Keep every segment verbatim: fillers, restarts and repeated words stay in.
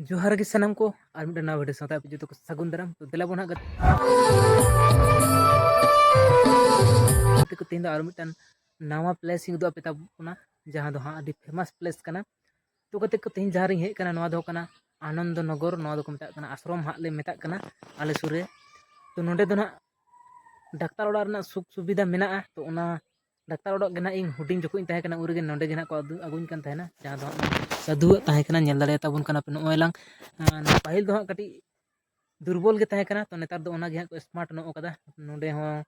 ᱡᱚᱦᱟᱨ ᱜᱮ ᱥᱟᱱᱟᱢ ᱠᱚ, ᱟᱨ ᱢᱤᱫᱴᱟᱝ ᱱᱟᱣᱟ video ᱥᱟᱶᱛᱮ ᱟᱯᱮ ᱡᱚᱛᱚ ᱠᱚ ᱥᱟᱹᱜᱩᱱ ᱫᱟᱨᱟᱢ᱾ ᱛᱚ ᱫᱮᱞᱟ ᱵᱚᱱ ᱦᱟᱸᱜ ᱜᱟᱛᱮ ᱠᱚ, ᱛᱮᱦᱮᱧ ᱫᱚ ᱟᱨ ᱢᱤᱫᱴᱟᱝ ᱱᱟᱣᱟ place ᱤᱧ ᱩᱫᱩᱜ ᱟᱯᱮ ᱛᱟᱵᱚᱱᱟ, ᱡᱟᱦᱟᱸ ᱫᱚ ᱦᱟᱸᱜ ᱟᱹᱰᱤ famous place ᱠᱟᱱᱟ᱾ ᱛᱚ ᱜᱟᱛᱮ ᱠᱚ, ᱛᱮᱦᱮᱧ ᱡᱟᱦᱟᱸ ᱨᱤᱧ ᱦᱮᱡ ᱟᱠᱟᱱᱟ, ᱱᱚᱣᱟ ᱫᱚ ᱠᱟᱱᱟ ᱟᱱᱚᱱᱫᱚ ᱱᱚᱜᱚᱨ, ᱱᱚᱣᱟ ᱫᱚᱠᱚ ᱢᱮᱛᱟᱜ ᱠᱟᱱᱟ ᱟᱥᱨᱚᱢ ᱦᱟᱸᱜ ᱞᱮ ᱢᱮᱛᱟᱜ ᱠᱟᱱᱟ ᱟᱞᱮ ᱥᱩᱨ ᱨᱮ᱾ ᱛᱚ ᱱᱚᱸᱰᱮ ᱫᱚ ᱱᱟᱦᱟᱜ ᱰᱟᱠᱛᱟᱨ ᱚᱲᱟᱜ ᱨᱮᱱᱟᱜ ᱥᱩᱠ ᱥᱩᱵᱤᱫᱷᱟ ᱢᱮᱱᱟᱜᱼᱟ᱾ ᱛᱚ ᱚᱱᱟ ᱰᱟᱠᱛᱟᱨ ᱚᱲᱟᱜ ᱜᱮ ᱱᱟᱦᱟᱜ ᱤᱧ ᱦᱩᱰᱤᱧ ᱡᱚᱠᱷᱚᱡ ᱤᱧ ᱛᱟᱦᱮᱸ ᱠᱟᱱᱟ, ᱩᱱ ᱨᱮᱜᱮ ᱱᱚᱸᱰᱮ ᱜᱮ ᱱᱟᱦᱟᱜ ᱠᱚ ᱟᱹᱜᱩ-, ᱟᱹᱜᱩᱧ ᱠᱟᱱ ᱛᱟᱦᱮᱱᱟ, ᱡᱟᱦᱟᱸ ᱫᱚ ᱦᱟᱸᱜ ᱥᱟᱹᱫᱷᱩᱣᱟᱜ ᱛᱟᱦᱮᱸ ᱠᱟᱱᱟ᱾ ᱧᱮᱞ ᱫᱟᱲᱮᱭᱟᱛᱟ ᱵᱚᱱ ᱠᱟᱱᱟ ᱯᱮ ᱱᱚᱜᱼᱚᱭ ᱞᱟᱝ, ᱟᱸ, ᱯᱟᱹᱦᱤᱞ ᱫᱚ ᱦᱟᱸᱜ ᱠᱟᱹᱴᱤᱡ ᱫᱩᱨᱵᱚᱞ ᱜᱮ ᱛᱟᱦᱮᱸ ᱠᱟᱱᱟ, ᱛᱚ ᱱᱮᱛᱟᱨ ᱫᱚ ᱚᱱᱟ ᱜᱮ ᱦᱟᱸᱜ ᱠᱚ smart ᱧᱚᱜ ᱠᱟᱫᱟ᱾ ᱱᱚᱸᱰᱮ ᱦᱚᱸ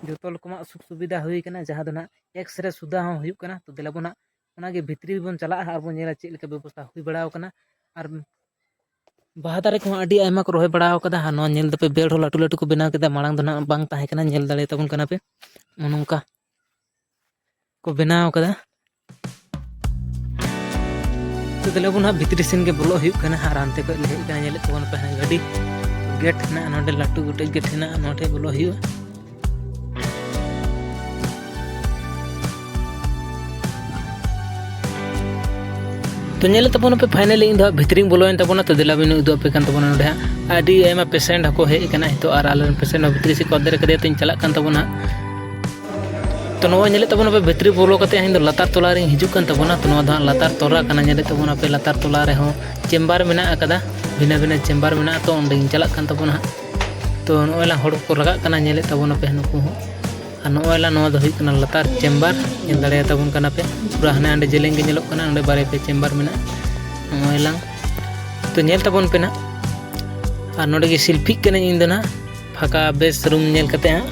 ᱡᱚᱛᱚ ᱨᱚᱠᱚᱢᱟᱜ ᱥᱩᱠ ᱥᱩᱵᱤᱫᱷᱟ ᱦᱩᱭ ᱠᱟᱱᱟ, ᱡᱟᱦᱟᱸ ᱫᱚ ᱱᱟᱦᱟᱜ X-ray ᱥᱩᱫᱷᱟ ᱦᱚᱸ ᱦᱩᱭᱩᱜ ᱠᱟᱱᱟ᱾ ᱛᱚ ᱫᱮᱞᱟ ᱵᱚᱱ ᱦᱟᱸᱜ ᱚᱱᱟᱜᱮ ᱵᱷᱤᱛᱨᱤ ᱨᱮᱵᱚᱱ ᱪᱟᱞᱟᱜᱼᱟ ᱟᱨ ᱵᱚᱱ ᱧᱮᱞᱟ ᱪᱮᱫ ᱞᱮᱠᱟ ᱵᱮᱵᱚᱥᱛᱷᱟ ᱦᱩᱭ ᱵᱟᱲᱟ ᱟᱠᱟᱱᱟ᱾ ᱟᱨ ᱵᱟᱦᱟ ᱫᱟᱨᱮ ᱠᱚᱦᱚᱸ ᱟᱹᱰᱤ ᱟᱭᱢᱟ ᱠᱚ ᱨᱚᱦᱚᱭ ᱵᱟᱲᱟ ᱟᱠᱟᱫᱟ᱾ ᱟᱨ ᱱᱚᱣᱟ ᱧᱮᱞ ᱫᱟᱯᱮ bed ᱦᱚᱸ ᱞᱟᱹᱴᱩ ᱞᱟᱹᱴᱩ ᱠᱚ ᱵᱮᱱᱟᱣ ᱠᱮᱫᱟ, ᱢᱟᱲᱟᱝ ᱫᱚ ᱱᱟᱦᱟᱜ ᱵᱟᱝ ᱛᱟᱦᱮᱸ ᱠᱟᱱᱟ᱾ ᱧᱮᱞ ᱫᱟᱲᱮᱭᱟᱛᱟ ᱵᱚᱱ ᱠᱟᱱᱟ ᱯᱮ, ᱱᱚᱜᱼᱚ ᱱᱚᱝᱠᱟ ᱠᱚ ᱵᱮᱱᱟᱣ ᱠᱟᱫᱟ᱾ ᱛᱚ ᱫᱮᱞᱟ ᱵᱚᱱ ᱦᱟᱸᱜ ᱵᱷᱤᱛᱨᱤ ᱥᱮᱱ ᱜᱮ ᱵᱚᱞᱚᱜ ᱦᱩᱭᱩᱜ ᱠᱟᱱᱟ᱾ ᱟᱨ ᱦᱟᱱᱛᱮ ᱠᱷᱚᱡ ᱞᱮ ᱦᱮᱡ ᱠᱟᱱᱟ, ᱧᱮᱞᱮᱫ ᱛᱟᱵᱚᱱ ᱯᱮ ᱦᱟᱸᱜ ᱜᱟᱹᱰᱤ gate ᱦᱮᱱᱟᱜᱼᱟ, ᱱᱚᱸᱰᱮ ᱞᱟᱹᱴᱩ ᱜᱚᱴᱮᱡ gate ᱦᱮᱱᱟᱜᱼᱟ, ᱱᱚᱣᱟ ᱴᱷᱮᱡ ᱵᱚᱞᱚᱜ ᱦᱩᱭᱩᱜᱼᱟ᱾ ᱛᱚ ᱧᱮᱞᱮᱫ ᱛᱟᱵᱚᱱᱟᱯᱮ, finally ᱤᱧ ᱫᱚ ᱦᱟᱸᱜ ᱵᱷᱤᱛᱨᱤᱧ ᱵᱚᱞᱚᱭᱮᱱ ᱛᱟᱵᱚᱱᱟ᱾ ᱛᱚ ᱫᱮᱞᱟ ᱵᱤᱱ ᱩᱫᱩᱜ ᱟᱯᱮ ᱠᱟᱱ ᱛᱟᱵᱚᱱᱟ, ᱱᱚᱸᱰᱮ ᱦᱟᱸᱜ ᱟᱹᱰᱤ ᱟᱭᱢᱟ patient ᱦᱚᱸᱠᱚ ᱦᱮᱡ ᱟᱠᱟᱱᱟ ᱱᱤᱛᱚᱜ, ᱟᱨ ᱟᱞᱮᱨᱮᱱ patient ᱦᱚᱸ ᱵᱷᱤᱛᱨᱤ ᱥᱮᱫ ᱠᱚ ᱟᱫᱮᱨ ᱠᱟᱫᱮᱭᱟ᱾ ᱛᱚᱧ ᱪᱟᱞᱟᱜ ᱠᱟᱱ ᱛᱟᱵᱚᱱᱟ ᱦᱟᱸᱜ᱾ ᱛᱚ ᱱᱚᱜᱼᱚᱭ ᱧᱮᱞᱮᱫ ᱛᱟᱵᱚᱱᱟᱯᱮ, ᱵᱷᱤᱛᱨᱤ ᱵᱚᱞᱚ ᱠᱟᱛᱮ ᱤᱧ ᱫᱚ ᱞᱟᱛᱟᱨ ᱛᱚᱞᱟ ᱨᱤᱧ ᱦᱤᱡᱩᱜ ᱠᱟᱱ ᱛᱟᱵᱚᱱᱟ᱾ ᱛᱚ ᱱᱚᱣᱟ ᱫᱚ ᱦᱟᱸᱜ ᱞᱟᱛᱟᱨ ᱛᱚᱞᱟ ᱠᱟᱱᱟ᱾ ᱧᱮᱞᱮᱫ ᱛᱟᱵᱚᱱᱟᱯᱮ, ᱞᱟᱛᱟᱨ ᱛᱚᱞᱟ ᱨᱮᱦᱚᱸ chamber ᱢᱮᱱᱟᱜ ᱟᱠᱟᱫᱟ, ᱵᱷᱤᱱᱟᱹ ᱵᱷᱤᱱᱟᱹ chamber ᱢᱮᱱᱟᱜᱼᱟ᱾ ᱛᱚ ᱚᱸᱰᱮᱧ ᱪᱟᱞᱟᱜ ᱠᱟᱱ ᱛᱟᱵᱚᱱᱟ ᱦᱟᱸᱜ᱾ ᱛᱚ ᱱᱚᱜᱼᱚᱭ ᱞᱟᱝ ᱦᱚᱲ ᱠᱚᱠᱚ ᱞᱟᱜᱟᱜ ᱠᱟᱱᱟ, ᱧᱮᱞᱮᱫ ᱛᱟᱵᱚᱱᱟᱯᱮ ᱱᱩᱠᱩ ᱦᱚᱸ᱾ ᱟᱨ ᱱᱚᱜᱼᱚᱭ ᱞᱟᱝ, ᱱᱚᱣᱟ ᱫᱚ ᱦᱩᱭᱩᱜ ᱠᱟᱱᱟ ᱞᱟᱛᱟᱨ chamber, ᱧᱮᱞ ᱫᱟᱲᱮᱭᱟᱛᱟ ᱵᱚᱱ ᱠᱟᱱᱟ ᱯᱮ᱾ ᱯᱩᱨᱟᱹ ᱦᱟᱱᱮ ᱦᱟᱸᱰᱮ ᱡᱮᱞᱮᱧ ᱜᱮ ᱧᱮᱞᱚᱜ ᱠᱟᱱᱟ, ᱚᱸᱰᱮ ᱵᱟᱨᱭᱟ ᱯᱮᱭᱟ chamber ᱢᱮᱱᱟᱜᱼᱟ᱾ ᱱᱚᱜᱼᱚᱭ ᱞᱟᱝ, ᱛᱚ ᱧᱮᱞ ᱛᱟᱵᱚᱱ ᱯᱮ ᱱᱟᱜ᱾ ᱟᱨ ᱱᱚᱰᱮ ᱜᱮ selfieᱜ ᱠᱟᱹᱱᱟᱹᱧ ᱤᱧ ᱫᱚ ᱱᱟᱜ, ᱯᱷᱟᱸᱠᱟ ᱵᱮᱥ room ᱧᱮᱞ ᱠᱟᱛᱮ ᱦᱟᱸᱜ᱾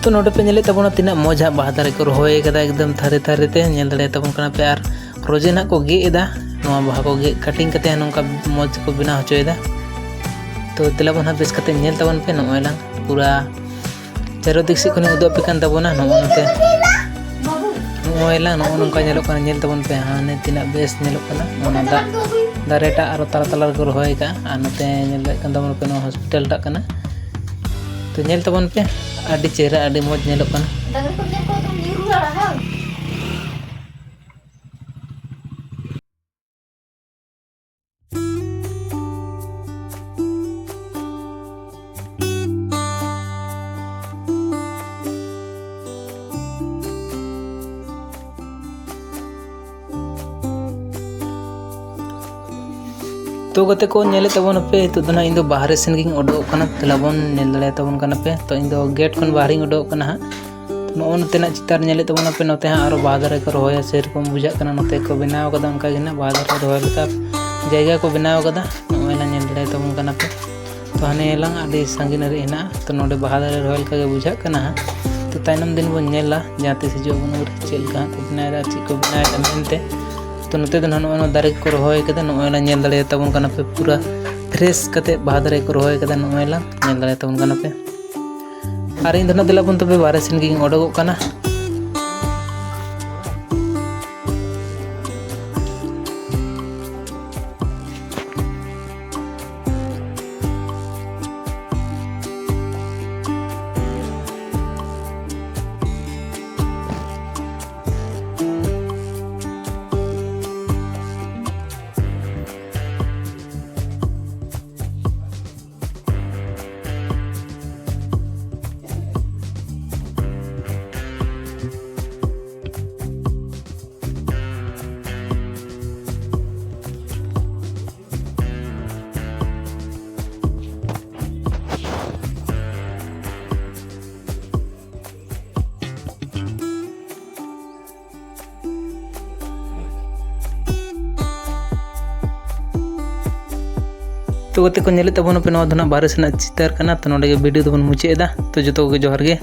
ᱛᱚ ᱱᱚᱰᱮ ᱯᱮ ᱧᱮᱞᱮᱫ ᱛᱟᱵᱚᱱᱟ ᱛᱤᱱᱟᱹᱜ ᱢᱚᱡᱽ ᱦᱟᱸᱜ ᱵᱟᱦᱟ ᱫᱟᱨᱮ ᱠᱚ ᱨᱚᱦᱚᱭ ᱠᱟᱫᱟ, ᱮᱠᱫᱚᱢ ᱛᱷᱟᱨᱮ ᱛᱷᱟᱨᱮ ᱛᱮ ᱧᱮᱞ ᱫᱟᱲᱮᱭᱟᱜ ᱛᱟᱵᱚᱱ ᱠᱟᱱᱟ ᱯᱮ᱾ ᱟᱨ ᱨᱚᱡᱮ ᱱᱟᱜ ᱠᱚ ᱜᱮᱫ ᱮᱫᱟ, ᱱᱚᱣᱟ ᱵᱟᱦᱟ ᱠᱚ ᱜᱮᱫ ᱠᱟᱴᱤᱝ ᱠᱟᱛᱮ ᱱᱚᱝᱠᱟ ᱢᱚᱡᱽ ᱠᱚ ᱵᱮᱱᱟᱣ ᱦᱚᱪᱚᱭᱮᱫᱟ᱾ ᱛᱚ ᱫᱮᱞᱟ ᱵᱚᱱ ᱦᱟᱸᱜ ᱵᱮᱥ ᱠᱟᱛᱮ ᱧᱮᱞ ᱛᱟᱵᱚᱱ ᱯᱮ᱾ ᱱᱚᱜᱼᱚᱭ ᱞᱟᱝ ᱯᱩᱨᱟ ᱪᱟᱨᱚ ᱫᱤᱠ ᱥᱮᱫ ᱠᱷᱚᱱᱤᱧ ᱩᱫᱩᱜ ᱟᱯᱮ ᱠᱟᱱ ᱛᱟᱵᱚᱱᱟ᱾ ᱱᱚᱜᱼᱚ ᱱᱚᱛᱮ, ᱱᱚᱜᱼᱚᱭ ᱞᱟᱝ ᱱᱚᱜᱼᱚ ᱱᱚᱝᱠᱟ ᱧᱮᱞᱚᱜ ᱠᱟᱱᱟ, ᱧᱮᱞ ᱛᱟᱵᱚᱱ ᱯᱮ ᱦᱟᱱᱮ ᱛᱤᱱᱟᱹᱜ ᱵᱮᱥ ᱧᱮᱞᱚᱜ ᱠᱟᱱᱟ᱾ ᱚᱱᱟ ᱫᱟᱜ ᱫᱟᱨᱮᱴᱟᱜ ᱟᱨᱚ ᱛᱟᱞᱟ ᱛᱟᱞᱟ ᱨᱮᱠᱚ ᱨᱚᱦᱚᱭ ᱟᱠᱟᱫᱼᱟ᱾ ᱟᱨ ᱱᱚᱛᱮ ᱧᱮᱞ ᱫᱟᱲᱮᱭᱟᱜ ᱠᱟᱱ ᱛᱟᱵᱚᱱ ᱯᱮ, ᱱᱚᱣᱟ ᱦᱚᱥᱯᱤᱴᱟᱞ ᱴᱟᱜ ᱠᱟᱱᱟ᱾ ᱛᱚ ᱧᱮᱞ ᱛᱟᱵᱚᱱ ᱯᱮ, ᱟᱹᱰᱤ ᱪᱮᱦᱨᱟ, ᱟᱹᱰᱤ ᱢᱚᱡᱽ ᱧᱮᱞᱚᱜ ᱠᱟᱱᱟ᱾ ᱰᱟᱝᱨᱤ ᱠᱚ ᱧᱮᱞ ᱠᱚᱣᱟ ᱛᱚ ᱧᱤᱨ ᱨᱩᱣᱟᱹᱲᱟ, ᱦᱮᱸ? ᱛᱚ ᱜᱟᱛᱮ ᱠᱚ, ᱧᱮᱞᱮᱫ ᱛᱟᱵᱚᱱ ᱟᱯᱮ, ᱱᱤᱛᱚᱜ ᱫᱚ ᱱᱟᱦᱟᱜ ᱤᱧ ᱫᱚ ᱵᱟᱦᱨᱮ ᱥᱮᱱ ᱜᱤᱧ ᱚᱰᱚᱠᱚᱜ ᱠᱟᱱᱟ᱾ ᱛᱮᱞᱟ ᱵᱚᱱ ᱧᱮᱞ ᱫᱟᱲᱮᱭᱟᱜ ᱛᱟᱵᱚᱱ ᱠᱟᱱᱟ ᱯᱮ᱾ ᱛᱚ ᱤᱧ ᱫᱚ ᱜᱮᱴ ᱠᱷᱚᱱ ᱵᱟᱦᱨᱮᱧ ᱚᱰᱚᱠᱚᱜ ᱠᱟᱱᱟ ᱦᱟᱸᱜ᱾ ᱱᱚᱜᱼᱚ ᱱᱚᱛᱮᱱᱟᱜ ᱪᱤᱛᱟᱹᱨ ᱧᱮᱞᱮᱫ ᱛᱟᱵᱚᱱ ᱟᱯᱮ, ᱱᱚᱛᱮ ᱦᱟᱸᱜ ᱟᱨᱚ ᱵᱟᱦᱟ ᱫᱟᱨᱮ ᱠᱚ ᱨᱚᱦᱚᱭᱟ, ᱥᱮᱨᱚᱠᱚᱢ ᱵᱩᱡᱷᱟᱹᱜ ᱠᱟᱱᱟ᱾ ᱱᱚᱛᱮ ᱠᱚ ᱵᱮᱱᱟᱣ ᱠᱟᱫᱟ, ᱚᱱᱠᱟ ᱜᱮ ᱱᱟᱦᱟᱜ ᱵᱟᱦᱟ ᱫᱟᱨᱮ ᱨᱚᱦᱚᱭ ᱞᱮᱠᱟ ᱡᱟᱭᱜᱟ ᱠᱚ ᱵᱮᱱᱟᱣ ᱠᱟᱫᱟ᱾ ᱱᱚᱜᱼᱚᱭ ᱞᱟᱝ ᱧᱮᱞ ᱫᱟᱲᱮᱭᱟᱜ ᱛᱟᱵᱚᱱ ᱠᱟᱱᱟ ᱯᱮ᱾ ᱛᱚ ᱦᱟᱱᱮ ᱞᱟᱝ ᱟᱹᱰᱤ ᱥᱟᱺᱜᱤᱧ ᱨᱮ ᱦᱮᱱᱟᱜᱼᱟ᱾ ᱛᱚ ᱱᱚᱰᱮ ᱵᱟᱦᱟ ᱫᱟᱨᱮ ᱨᱚᱦᱚᱭ ᱞᱮᱠᱟ ᱜᱮ ᱵᱩᱡᱷᱟᱹᱜ ᱠᱟᱱᱟ ᱦᱟᱸᱜ᱾ ᱛᱚ ᱛᱟᱭᱱᱚᱢ ᱫᱤᱱ ᱵᱚᱱ ᱧᱮᱞᱟ, ᱡᱟᱦᱟᱸ ᱛᱤᱥ ᱦᱤᱡᱩᱜ ᱟᱵᱚᱱ ᱩᱱᱨᱮ ᱪᱮᱫ ᱞᱮᱠᱟ ᱦᱟᱸᱜ ᱠᱚ ᱵᱮᱱᱟᱣᱮᱫᱟ, ᱪᱮᱫ ᱠᱚ ᱵᱮᱱᱟᱣᱮᱫᱟ ᱢᱮᱱᱛᱮ᱾ ᱛᱚ ᱱᱚᱛᱮ ᱫᱚ ᱱᱟᱦᱟᱜ ᱱᱚᱜᱼᱚᱭ ᱱᱚᱣᱟ ᱫᱟᱨᱮ ᱠᱚᱠᱚ ᱨᱚᱦᱚᱭ ᱠᱟᱫᱟ, ᱱᱚᱜᱼᱚᱭ ᱞᱟᱝ ᱧᱮᱞ ᱫᱟᱲᱮᱭᱟᱜ ᱛᱟᱵᱚᱱ ᱠᱟᱱᱟ ᱯᱮ, ᱯᱩᱨᱟᱹ ᱯᱷᱨᱮᱥ ᱠᱟᱛᱮ ᱵᱟᱦᱟ ᱫᱟᱨᱮ ᱠᱚ ᱨᱚᱦᱚᱭ ᱠᱟᱫᱟ, ᱱᱚᱜᱼᱚᱭ ᱞᱟᱝ ᱧᱮᱞ ᱫᱟᱲᱮᱭᱟᱜ ᱛᱟᱵᱚᱱ ᱠᱟᱱᱟ ᱯᱮ᱾ ᱟᱨ ᱤᱧ ᱫᱚ ᱱᱟᱦᱟᱜ ᱫᱮᱞᱟ ᱵᱚᱱ ᱛᱚᱵᱮ ᱵᱟᱦᱨᱮ ᱥᱮᱱ ᱜᱤᱧ ᱚᱰᱚᱠᱚᱜ ᱠᱟᱱᱟ᱾ ᱛᱚ ᱜᱟᱛᱮ ᱠᱚ, ᱧᱮᱞᱮᱫ ᱛᱟᱵᱚᱱᱟᱯᱮ, ᱱᱚᱣᱟ ᱫᱚ ᱱᱟᱜ ᱵᱟᱦᱨᱮ ᱥᱮᱱᱟᱜ ᱪᱤᱛᱟᱹᱨ ᱠᱟᱱᱟ᱾ ᱛᱚ ᱱᱚᱰᱮ ᱜᱮ ᱵᱷᱤᱰᱤᱭᱳ ᱫᱚᱵᱚᱱ ᱢᱩᱪᱟᱹᱫ ᱮᱫᱟ᱾ ᱛᱚ ᱡᱚᱛᱚ ᱠᱚᱜᱮ ᱡᱚᱦᱟᱨ ᱜᱮ᱾